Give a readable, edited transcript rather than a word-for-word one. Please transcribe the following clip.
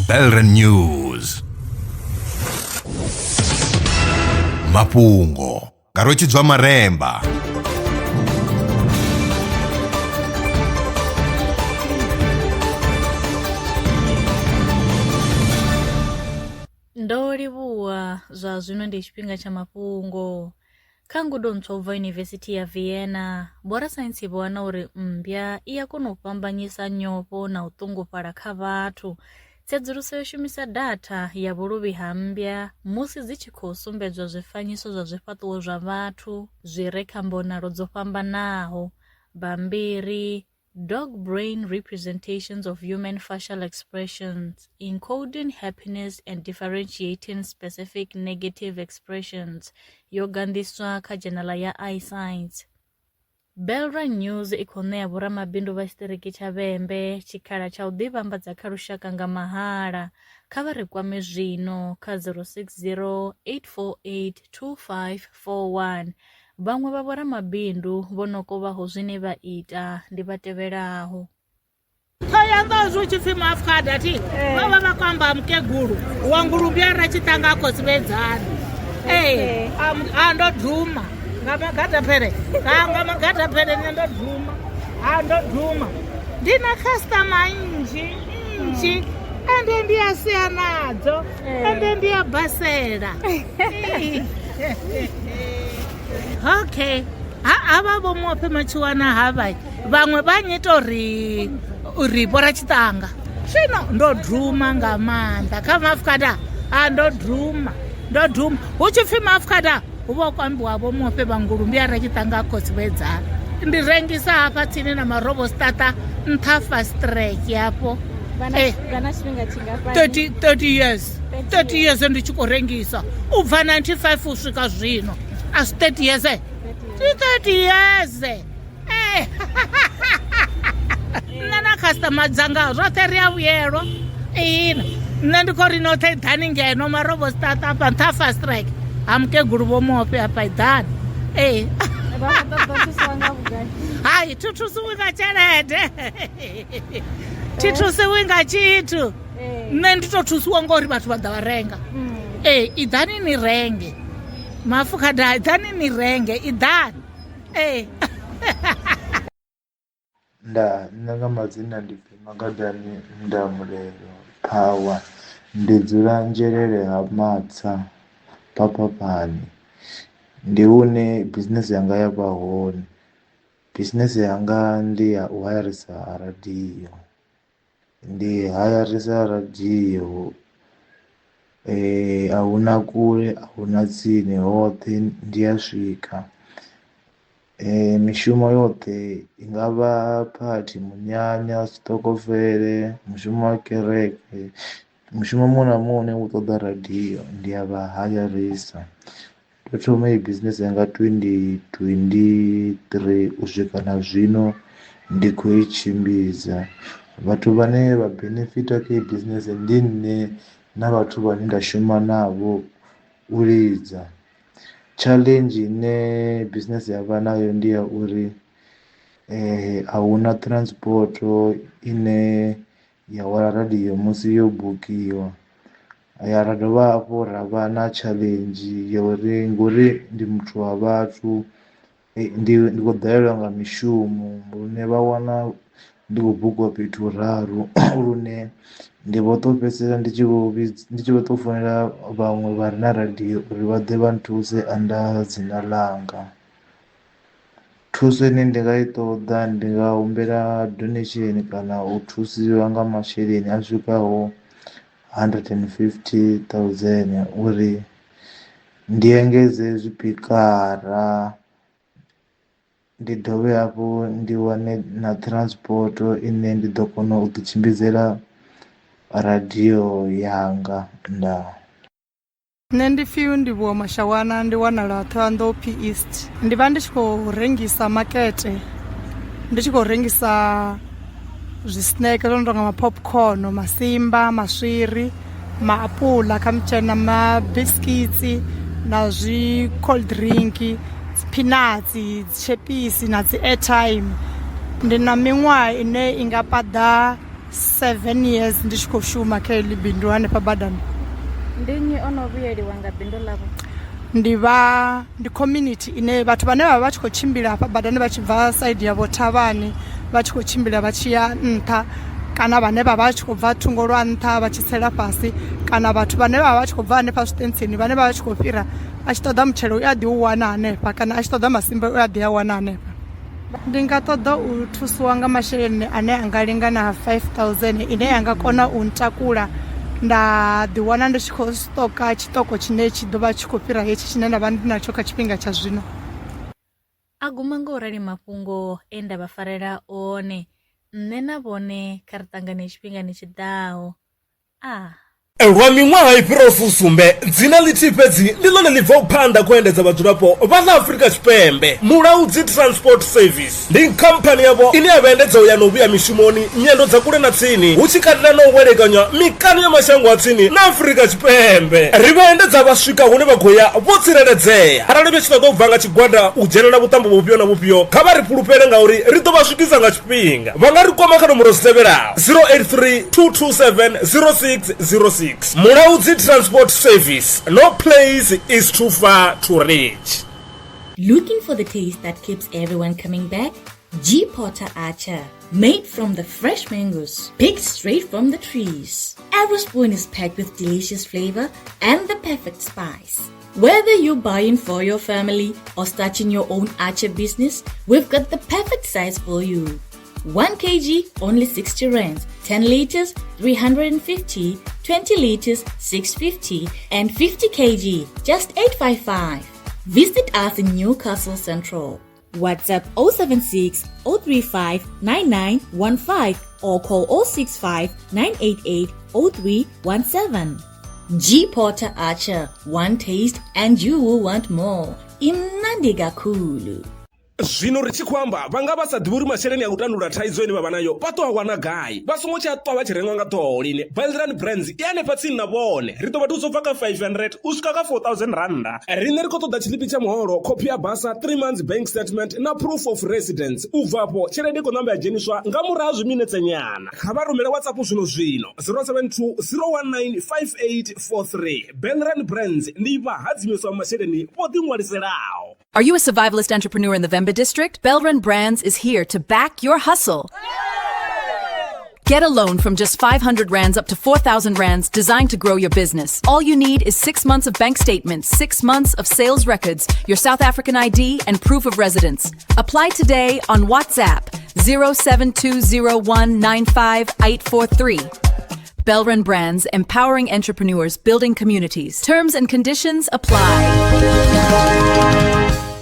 Belren News. Mafhungo nga Rwetshidzwa Maremba. Ndo livhuwa zwa zwino ndi tshifhinga tsha mafhungo. Kha ngudo ntswa u bva Yunivesithi ya Vienna, vhorasaintsi vho wana uri mmbwa i a kona u fhambanyisa nyofho na u ṱungufhala kha vhathu. Tsedzuluso yo shumisa datha ya vhuluvhi ha mmbwa musi dzi tshi khou sumbedzwa zwifanyiso zwa zwifhaṱuwo zwa vhathu zwi re kha mbonalo dzo fhambanaho, bammbiri, Dog Brain Representations of Human Facial Expressions, Encoding Happiness and Differentiating Specific Negative Expressions, yo ganḓiswa kha dzhenala ya iScience. Belra News i khou ṋea vhoramabindu vha tshiṱiriki tsha Vhembe tshikhala tsha u ḓivhambadza kha lushaka nga mahala. Kha vha ri kwame zwino kha 060 848 2541. Vhaṅwe vha vhoramabindu vho no kovhaho zwine vha ita ndi vha tevhelaho. Thohoyandou zwi tshi pfi Mafukada thi vha vha vha khou amba mukegulu wa ngulumbi a ra tshiṱanga a khosi vhedzani ee a ndo duma nga magadafhele nga magadafhele nṋe ndo duma a ndo duma ndi na khasiṱama nnzhi nnzhi ende ndi a sea nadzo ende ndi a basela okay havha vho muofhe matshiwana havha vhaṅwe vha nyita uri uri vho ratshiṱanga zwino ndo duma nga maanḓa kha mafukada a ndo duma ndo duma hu tshi pfhi mafukada hu vha ku ambiwa vho muofhe vha ngulumbi a ratshiṱanga khosi vhedzana ndi rengisa hafha tsini na marobostata nṱha fast track hafho 30 years 30 years ndi tshi khou rengisa u bva 95 u swika zwino a si 30 years ndi 30 years eh. Nṋe na customer dzanga zwoṱhe ri a vhuyelwa ihina nṋe ndi khou ri noṱhe ḓani ngeno marobo start afha nṱha fast track ha mukegulu vho muofhe afha iḓani ee hai thi thusiwi nga tshelede thi thusiwi nga tshithu nṋe ndi to thusiwa ngori vhathu vha ḓa vha renga mm. ee iḓani ni renge mafukhada iḓani ni renge iḓani ee Ndaa nṋe nga madzina ndi pfi Magadani Ndamulelo Power ndi dzula Nzhelele ha Matsha Phaphaphani ndi hune bisinese yanga ya vha hone bisinese yanga ndi ya u hayarisa radio. Ndi hayarisa radio a huna kule ahuna tsini hoṱhe ndi a swika. Mishumo yoṱhe i ngavha phathi, munyanya, tshiṱokofele, mushumo wa kereke, mushumo muṅwe na muṅwe une u ṱoḓa radio ndi a vha hayarisa. Ndo thoma heyi bisinese yanga 2023 u swika na zwino ndi khou i tshimbidza, vhathu vhane vha benefita kha heyi bisinese ndi nṋe na vhathu vhane nda shuma navho u lidza. Tshaḽenzhi ine bisinese ya vha nayo ndi ya uri a huna transport ine ya hwala radio musi yo bukiwa. Ya ra dovha hafhu ra vha na tshaḽenzhi ya uri ngori ndi muthu wa vhathu ndi ndi khou ḓalelwa nga mishumo lune vha wana ndi khou bukiwa fhethu huraru lune ndi vho to fhedzisela ndi tshi vho ndi tshi vho to founela vhaṅwe vha re na radio uri vha ḓe vha nthuse under dzina ḽanga. Thuso ine ndi nga i ṱoḓa ndi nga humbela donation kana u thusiwa nga masheleni a swikaho 150,000 uri ndi engedze zwipikara ndi dovhe hafhu ndi wane na transport ine ndi ḓo kona u ḓi tshimbidzela radio yanga ndaa. Nṋe ndi pfi Ndivhuwo Mashawana ndi wanala Ṱhohoyanḓou P East ndi vha ndi tshi khou rengisa makete ndi tshi khou rengisa zwi snack zwo no tonga ma popcorn, masimba, maswiri, maapuḽa kha na mabisikitsi na zwi cold drink, dzi phinatsi, dzi tshepisi na dzi airtime. Ndi na miṅwaha ine i nga paḓa. 7 years ndi tshi khou shuma kha heḽi bindu hanefha badani. Ndi nnyi o no vhuyeliwa nga bindu ḽavho? Ndi vha ndi community ine vhathu vhane vha vha tshi khou tshimbila hafha badani vha tshi bva side ya vho thavhani vha tshi khou tshimbila vha tshi ya nṱha, kana vhane vha vha tshi khou bva thungo lwa nṱha vha tshi tsela fhasi, kana vhathu vhane vha vha tshi khou bva hanefha zwiṱentsini vhane vha vha tshi khou fhira a tshi ṱoḓa mutshelo u a ḓi u wana hanefha, kana a tshi ṱoḓa masimbe u a ḓi a wana hanefha. Ndi nga ṱoḓa u thusiwa nga masheleni ane a nga lingana 5000 ine ya nga kona u ntakula nda ḓi wana ndi tshi khou siṱoka tshiṱoko tshine tshi ḓo vha tshi khou fhira hetshi tshine nda vha ndi natsho kha tshifhinga tsha zwino. A guma nga u rali mafhungo e nda vha farela one. Nṋe na vhone kha ri ṱangane tshifhingani tshi ḓaho. A. Lwa miṅwaha i fhiraho fusumbe, dzina ḽithihi fhedzi ndi ḽone ḽi bvaho phanḓa kha u endedza vhadzulapo vha ḽa Afrika Tshipembe. Mulaudzi Transport Service ndi khamphani yavho ine ya vha endedza u ya na u vhuya mishumoni, nyendo dza kule na tsini, hu tshi katela na u welekanywa mikano ya mashango a tsini na Afrika Tshipembe. Ri vha endedza vha swika hune vha khou ya vho tsireledzea. Arali vha tshi ṱoḓa u bva nga tshigwada u dzhenela vhuṱambo vhufhio na vhufhio, kha vha ri fhulufhele ngauri ri ḓo vha swikisa nga tshifhinga. Vha nga ri kwama kha nomboro dzi tevhelaho, 083 227 0606. Mulaudzi Transport Service, no place is too far to reach. Looking for the taste that keeps everyone coming back? G Porter Archer, made from the fresh mangoes, picked straight from the trees. Every spoon is packed with delicious flavor and the perfect spice. Whether you're buying for your family or starting your own archer business, we've got the perfect size for you. 1 kg only 60 rands, 10 liters 350, 20 liters 650 and 50 kg just 855. Visit us in Newcastle Central. WhatsApp 076 035 9915 or call 065 988 0317. G Porter Archer, one taste and you will want more. Imnandi kakhulu. Zwino ri tshi khou amba vha nga vha sa ḓivhi uri masheleni a u tandulula thaidzo ine vha vha nayo vha ḓo a wana gai. Vha songo tsha ṱwa vha tshi rengwa nga ṱhoho lini. Belran Brands i hanefha tsini na vhone. Ri ḓo vha thusa u bva kha 500 u swika kha 4000 rannda. Riṋe ri khou ṱoḓa tshiḽipi tsha muholo, khophi ya basa, 3 months bank statement na proof of residence. U bva afho tshelede i khou namba ya dzheniswa nga murahu ha zwiminetse nyana. Kha vha rumele WhatsApp zwino zwino 072 019 5843. Belran Brands ndi vhahadzimiswa vha masheleni vho ḓiṅwaliselaho. Are you a survivalist entrepreneur in the Vhembe district? Belran Brands is here to back your hustle. Get a loan from just 500 rands up to 4,000 rands designed to grow your business. All you need is 6 months of bank statements, 6 months of sales records, your South African ID, and proof of residence. Apply today on WhatsApp 0720195843. Belran Brands, empowering entrepreneurs, building communities. Terms and conditions apply.